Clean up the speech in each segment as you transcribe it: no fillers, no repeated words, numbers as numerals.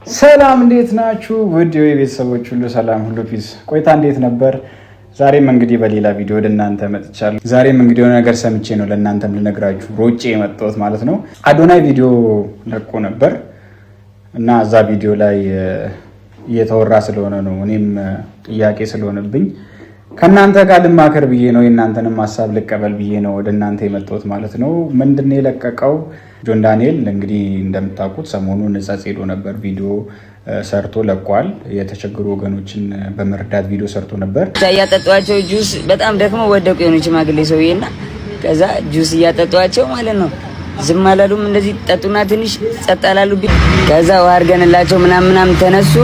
ሰላም እንዴት ናችሁ? ውድ የቤተሰቦች ሁሉ ሰላም ሁሉ peace። ቆይታ እንዴት ነበር? ዛሬም እንግዲህ በሌላ ቪዲዮ ወደ እናንተ መጥቻለሁ። ዛሬም እንግዲህ የሆነ ነገር ሰምቼ ነው ለእናንተም ልነግራችሁ ሮጬ የመጣሁት ማለት ነው። አዶናይ ቪዲዮ ለቆ ነበር እና እዛ ቪዲዮ ላይ እየተወራ ስለሆነ ነው እኔም ጥያቄ ስለሆነብኝ ከእናንተ ጋር ልማከር ብዬ ነው፣ የእናንተንም ሀሳብ ልቀበል ብዬ ነው ወደ እናንተ የመጣሁት ማለት ነው። ምንድን ነው የለቀቀው? ጆን ዳንኤል እንግዲህ እንደምታውቁት ሰሞኑን ሕጸጽ ሄዶ ነበር፣ ቪዲዮ ሰርቶ ለቋል። የተቸገሩ ወገኖችን በመርዳት ቪዲዮ ሰርቶ ነበር። እያጠጧቸው ጁስ በጣም ደክመው ወደቁ የሆኑ ሽማግሌ ሰውዬና ከዛ ጁስ እያጠጧቸው ማለት ነው። ዝም አላሉም። እንደዚህ ጠጡና ትንሽ ጸጥ አላሉብኝ። ከዛ ውሃ አድርገንላቸው ምናምን ምናምን ተነሱ፣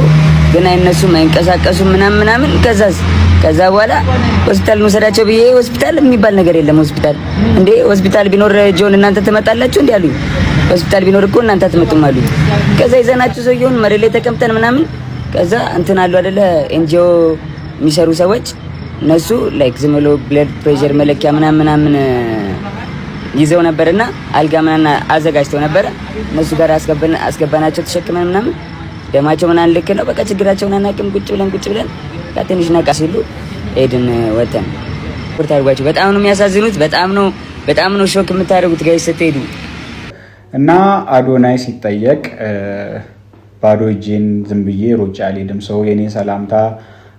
ግን አይነሱም፣ አይንቀሳቀሱም ምናምን ምናምን። ከዛስ ከዛ በኋላ ሆስፒታል እንውሰዳቸው ብዬ ሆስፒታል የሚባል ነገር የለም። ሆስፒታል እንዴ ሆስፒታል ቢኖር ጆን እናንተ ትመጣላችሁ እንዴ አሉኝ። ሆስፒታል ቢኖር እኮ እናንተ አትመጡም አሉኝ። ከዛ ይዘናቸው ሰውየውን መሬት ላይ ተቀምጠን ምናምን ከዛ እንትን አሉ አይደለ NGO የሚሰሩ ሰዎች፣ እነሱ like ዝም ብሎ blood pressure መለኪያ ምናምን ምናምን ይዘው ነበርና አልጋ ምናምን አዘጋጅተው ነበረ። እነሱ ጋር አስገባናቸው ተሸክመን ምናምን፣ ደማቸው ምናምን ልክ ነው። በቃ ችግራቸውን አናውቅም። ቁጭ ብለን ቁጭ ብለን ትንሽ ነቃ ሲሉ ሄድን ወተን አድርጓቸው። በጣም ነው የሚያሳዝኑት። በጣም ነው shock የምታደርጉት guys ስትሄዱ። እና አዶናይ ሲጠየቅ ባዶ እጄን ዝም ብዬ ሮጬ አልሄድም፣ ሰው የኔን ሰላምታ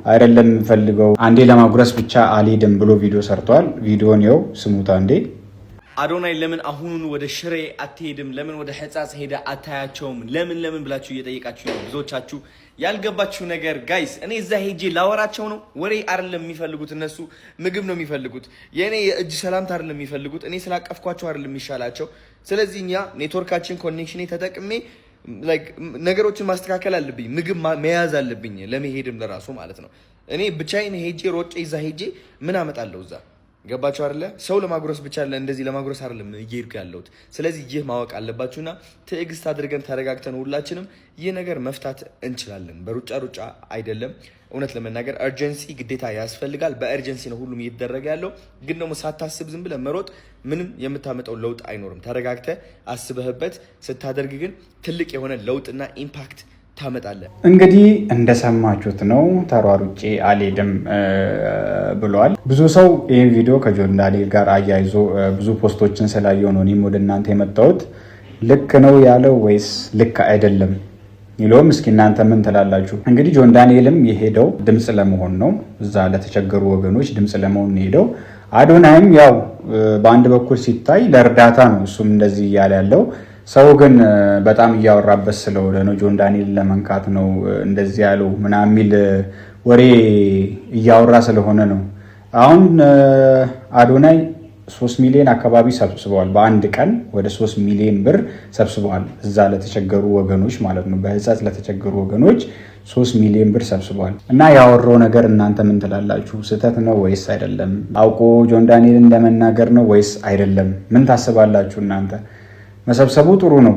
አይደለም የምፈልገው፣ አንዴ ለማጉረስ ብቻ አልሄድም ብሎ ቪዲዮ ሰርቷል። ቪዲዮን ይኸው ስሙት አንዴ። አዶናይ ለምን አሁኑን ወደ ሽሬ አትሄድም? ለምን ወደ ሕጻጽ ሄደ አታያቸውም? ለምን ለምን ብላችሁ እየጠየቃችሁ ነው ብዙዎቻችሁ። ያልገባችሁ ነገር guys፣ እኔ እዛ ሄጄ ላወራቸው ነው። ወሬ አይደለም የሚፈልጉት እነሱ፣ ምግብ ነው የሚፈልጉት። የእኔ የእጅ ሰላምታ አይደለም የሚፈልጉት። እኔ ስላቀፍኳቸው አይደለም የሚሻላቸው። ስለዚህ እኛ ኔትወርካችን connection ተጠቅሜ ነገሮችን ማስተካከል አለብኝ። ምግብ መያዝ አለብኝ ለመሄድም ለራሱ ማለት ነው። እኔ ብቻዬን ሄጄ ሮጬ እዛ ሄጄ ምን አመጣለሁ እዛ? ገባችሁ አይደለ? ሰው ለማጉረስ ብቻ እንደዚህ ለማጉረስ አይደለም እየሄድኩ ያለሁት። ስለዚህ ይህ ማወቅ አለባችሁና ትዕግስት አድርገን ተረጋግተን ሁላችንም ይህ ነገር መፍታት እንችላለን። በሩጫ ሩጫ አይደለም። እውነት ለመናገር urgency ግዴታ ያስፈልጋል። በ urgency ነው ሁሉም እየተደረገ ያለው። ግን ደግሞ ሳታስብ ዝም ብለህ መሮጥ ምንም የምታመጣው ለውጥ አይኖርም። ተረጋግተህ አስበህበት ስታደርግ ግን ትልቅ የሆነ ለውጥና impact ታመጣለህ። እንግዲህ እንደሰማችሁት ነው። ተሯሩጬ አልሄድም ብሏል። ብዙ ሰው ይህን ቪዲዮ ከጆን ዳንኤል ጋር አያይዞ ብዙ post ኦችን ስላየው ነው እኔም ወደ እናንተ የመጣሁት። ልክ ነው ያለው ወይስ ልክ አይደለም ይለውም እስኪ እናንተ ምን ትላላችሁ? እንግዲህ ጆን ዳንኤልም የሄደው ድምፅ ለመሆን ነው። እዛ ለተቸገሩ ወገኖች ድምፅ ለመሆን ነው የሄደው። አዶናይም ያው በአንድ በኩል ሲታይ ለእርዳታ ነው እሱም እንደዚህ እያለ ያለው። ሰው ግን በጣም እያወራበት ስለሆነ ነው፣ ጆን ዳንኤል ለመንካት ነው እንደዚህ ያለው ምናምን የሚል ወሬ እያወራ ስለሆነ ነው። አሁን አዶናይ 3 ሚሊዮን አካባቢ ሰብስበዋል። በአንድ ቀን ወደ 3 ሚሊዮን ብር ሰብስበዋል። እዛ ለተቸገሩ ወገኖች ማለት ነው። በህጸጽ ለተቸገሩ ወገኖች 3 ሚሊዮን ብር ሰብስበዋል። እና ያወራው ነገር እናንተ ምን ትላላችሁ? ስህተት ነው ወይስ አይደለም? አውቆ ጆን ዳንኤልን ለመናገር ነው ወይስ አይደለም? ምን ታስባላችሁ እናንተ? መሰብሰቡ ጥሩ ነው፣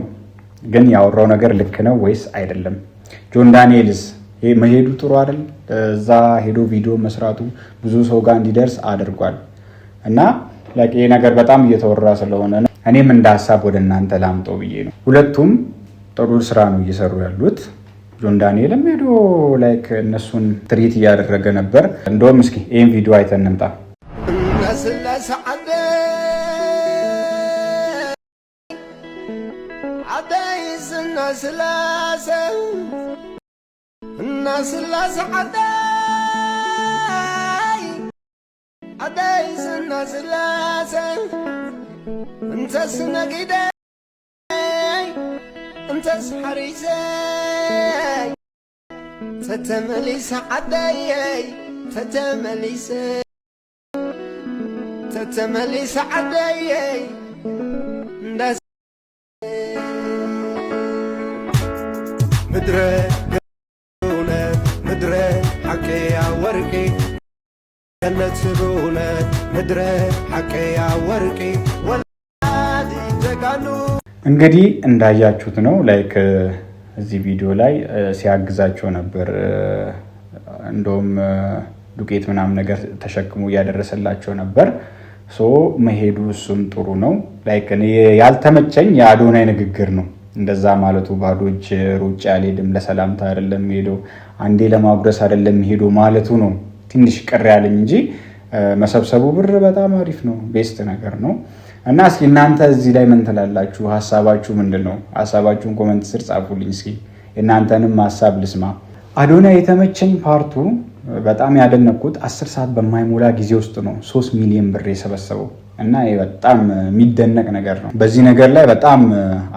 ግን ያወራው ነገር ልክ ነው ወይስ አይደለም? ጆን ዳንኤልስ መሄዱ ጥሩ አይደል? እዛ ሄዶ ቪዲዮ መስራቱ ብዙ ሰው ጋር እንዲደርስ አድርጓል። እና ይሄ ነገር በጣም እየተወራ ስለሆነ ነው እኔም እንደ ሀሳብ ወደ እናንተ ላምጠው ብዬ ነው። ሁለቱም ጥሩ ስራ ነው እየሰሩ ያሉት። ጆን ዳንኤልም ሄዶ like እነሱን treat እያደረገ ነበር። እንደውም እስኪ ይህን ቪዲዮ አይተን እንምጣ። ስላሴ ዓደይ ስና ስላሴ እና ስላሴ ዓደይ ዓደይ ስና ስላሴ እንተስ ነጊደይ እንተስ ሓሪሰይ ተተመሊሰ ዓደየይ ተተመሊሰ ተተመሊሰ ዓደየይ እንዳ ምድረ እውነት ምድረ ሓቀያ ወርቂ ገነት ብእውነት ምድረ ሓቀያ ወርቂ ወላዲ ጀጋኑ። እንግዲህ እንዳያችሁት ነው፣ like እዚህ ቪዲዮ ላይ ሲያግዛቸው ነበር። እንደውም ዱቄት ምናምን ነገር ተሸክሞ እያደረሰላቸው ነበር። So መሄዱ እሱም ጥሩ ነው። Like እኔ ያልተመቸኝ የአዶናይ ንግግር ነው። እንደዛ ማለቱ፣ ባዶ እጅ ሩጫ አልሄድም፣ ለሰላምታ አይደለም ሄደው፣ አንዴ ለማጉረስ አይደለም ሄዶ ማለቱ ነው ትንሽ ቅር ያለኝ እንጂ መሰብሰቡ ብር በጣም አሪፍ ነው፣ best ነገር ነው። እና እስኪ እናንተ እዚህ ላይ ምን ትላላችሁ? ሀሳባችሁ ምንድን ነው? ሀሳባችሁን comment ስር ጻፉልኝ። እስኪ የእናንተንም ሀሳብ ልስማ። አዶናይ የተመቸኝ part ኡ፣ በጣም ያደነቅኩት 10 ሰዓት በማይሞላ ጊዜ ውስጥ ነው 3 ሚሊዮን ብር የሰበሰበው እና ይሄ በጣም የሚደነቅ ነገር ነው። በዚህ ነገር ላይ በጣም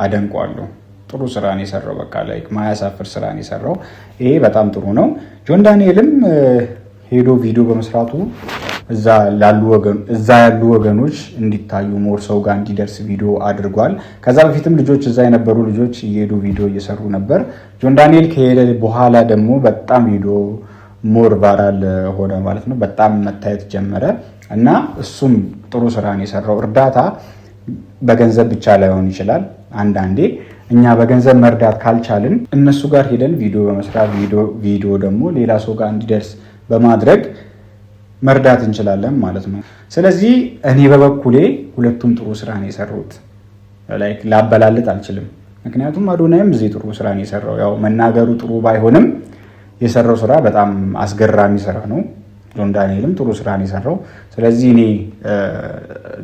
አደንቀዋለሁ። ጥሩ ስራ ነው የሰራው። በቃ like ማያሳፍር ስራ ነው የሰራው። ይሄ በጣም ጥሩ ነው። ጆን ዳንኤልም ሄዶ ቪዲዮ በመስራቱ እዛ ያሉ ወገኖች እንዲታዩ፣ more ሰው ጋር እንዲደርስ ቪዲዮ አድርጓል። ከዛ በፊትም ልጆች፣ እዛ የነበሩ ልጆች እየሄዱ ቪዲዮ እየሰሩ ነበር። ጆን ዳንኤል ከሄደ በኋላ ደግሞ በጣም ቪዲዮ more viral ሆነ ማለት ነው። በጣም መታየት ጀመረ እና እሱም ጥሩ ስራ ነው የሰራው። እርዳታ በገንዘብ ብቻ ላይሆን ይችላል። አንዳንዴ እኛ በገንዘብ መርዳት ካልቻልን እነሱ ጋር ሄደን ቪዲዮ በመስራት፣ ቪዲዮ ደግሞ ሌላ ሰው ጋር እንዲደርስ በማድረግ መርዳት እንችላለን ማለት ነው። ስለዚህ እኔ በበኩሌ ሁለቱም ጥሩ ስራ ነው የሰሩት። Like ላበላልጥ አልችልም። ምክንያቱም አዶናይም እዚህ ጥሩ ስራ ነው የሰራው። ያው መናገሩ ጥሩ ባይሆንም የሰራው ስራ በጣም አስገራሚ ስራ ነው። ጆን ዳንኤልም ጥሩ ስራ ነው የሰራው። ስለዚህ እኔ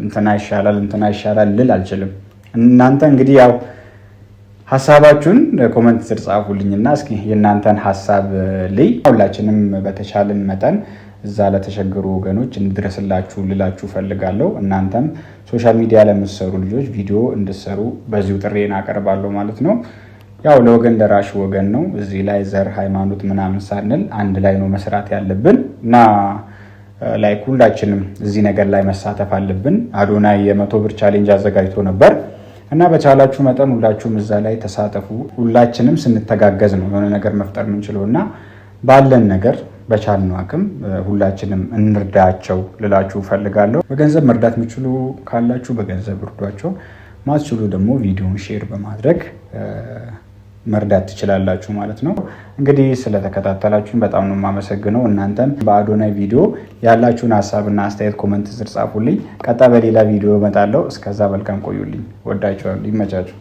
እንትና ይሻላል፣ እንትና ይሻላል ልል አልችልም። እናንተ እንግዲህ ያው ሀሳባችሁን comment ስር ጻፉልኝና እስኪ የእናንተን ሀሳብ ልይ። ሁላችንም በተቻለን መጠን እዛ ለተቸገሩ ወገኖች እንድረስላችሁ ልላችሁ ፈልጋለሁ። እናንተም social media ለምትሰሩ ልጆች ቪዲዮ እንድትሰሩ በዚሁ ጥሪዬን አቀርባለሁ ማለት ነው። ያው ለወገን ደራሽ ወገን ነው። እዚህ ላይ ዘር፣ ሃይማኖት ምናምን ሳንል አንድ ላይ ነው መስራት ያለብን እና like ሁላችንም እዚህ ነገር ላይ መሳተፍ አለብን። አዶናይ የ100 ብር challenge አዘጋጅቶ ነበር እና በቻላችሁ መጠን ሁላችሁም እዛ ላይ ተሳተፉ። ሁላችንም ስንተጋገዝ ነው የሆነ ነገር መፍጠር የምንችለው እና ባለን ነገር በቻልነው አቅም ሁላችንም እንርዳቸው ልላችሁ እፈልጋለሁ። በገንዘብ መርዳት የምችሉ ካላችሁ በገንዘብ እርዷቸው፣ ማትችሉ ደግሞ ቪዲዮን share በማድረግ መርዳት ትችላላችሁ ማለት ነው። እንግዲህ ስለተከታተላችሁን በጣም ነው የማመሰግነው። እናንተም በአዶናይ ቪዲዮ ያላችሁን ሀሳብና አስተያየት comment ስር ጻፉልኝ። ቀጣይ በሌላ ቪዲዮ እመጣለሁ። እስከዛ መልካም ቆዩልኝ። ወዳችኋለሁ። ይመቻችሁ።